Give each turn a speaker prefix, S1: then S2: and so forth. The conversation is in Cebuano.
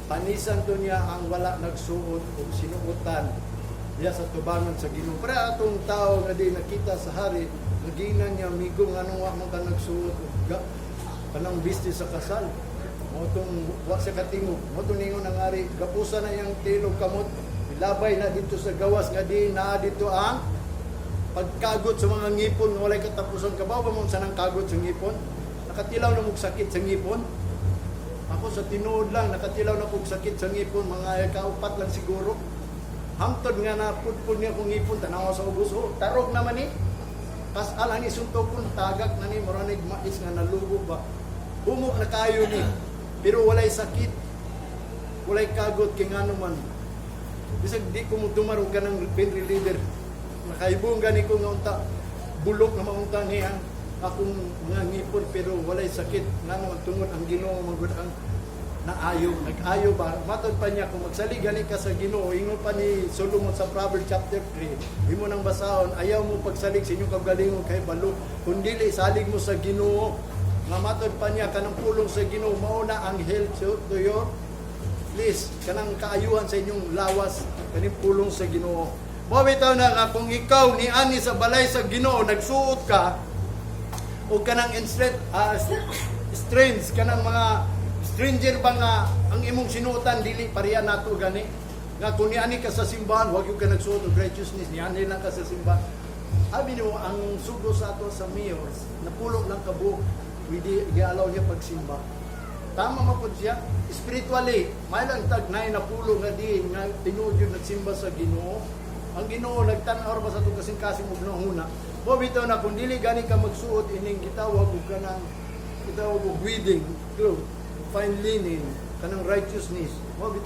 S1: Panisan to niya ang wala nagsuot og sinuotan diya sa tubangan sa Ginoo. Pero atong tao nga di nakita sa hari, nagingnan niya, "Migo, nganong wa man ka nagsuot og kanang bistis sa kasal?" Mao tong wa sa katingog. Mao tong ningon ang hari, "Gapusa na iyang tiil ug kamot, ilabay na dito sa gawas nga di naa dito ang pagkagot sa mga ngipon nga walay katapusan." Kabaw ba mo sa nang kagot sa ngipon? Nakatilaw na mong sakit sa ngipon? Ako sa tinuod lang, nakatilaw na kog sakit sa ngipon, mga kaupat lang siguro. Hangtod nga na pudpud niya kong ngipon, tanawa sa ubos, oh, tarog naman ni. Kas-alang isuntokon, tagak na ni, muranig mais nga nalugo ba. Humok na kayo ni, pero walay sakit. Walay kagot kay ngano man. Bisag di ko mo dumaro ka ng pain reliever. Nakaibong gani ko nga unta, bulok na maunta niya akong mga ngipon pero walay sakit, ngano man? Tungod ang Ginoo man gud ang naayo, nag-ayo ba. Matod pa niya, kung magsalig gani ka sa Ginoo, ingon pa ni Solomon sa Proverbs chapter 3, imo nang basahon, ayaw mo pagsalig sa inyong kaugalingon kay balo kun dili salig mo sa Ginoo. Nga matod pa niya, kanang pulong sa Ginoo mao na ang health to your flesh, kanang kaayuhan sa inyong lawas kaning pulong sa Ginoo. Mo bitaw na nga kung ikaw ni ani sa balay sa Ginoo, nagsuot ka o kanang instead strange, kanang mga stranger ba nga ang imong sinuotan dili pareha nato gani nga kung niani ka sa simbahan, wag yung ka nagsuot og righteousness, niani lang ka sa simbahan. Abi nimo, ang sugo sa ato sa mayor, napulo lang kabuok pwede gialaw niya pagsimba. Tama man pud siya spiritually. May lang tag nay napulo nga di nga tinuod yun nagsimba sa Ginoo. Ang Ginoo nagtan-aw ba sa atong kasing-kasing og nahuna. Mo bitaw na kung dili gani ka magsuot ining gitawag og kanang gitawag og wedding cloth, fine linen, kanang righteousness. Mo bitaw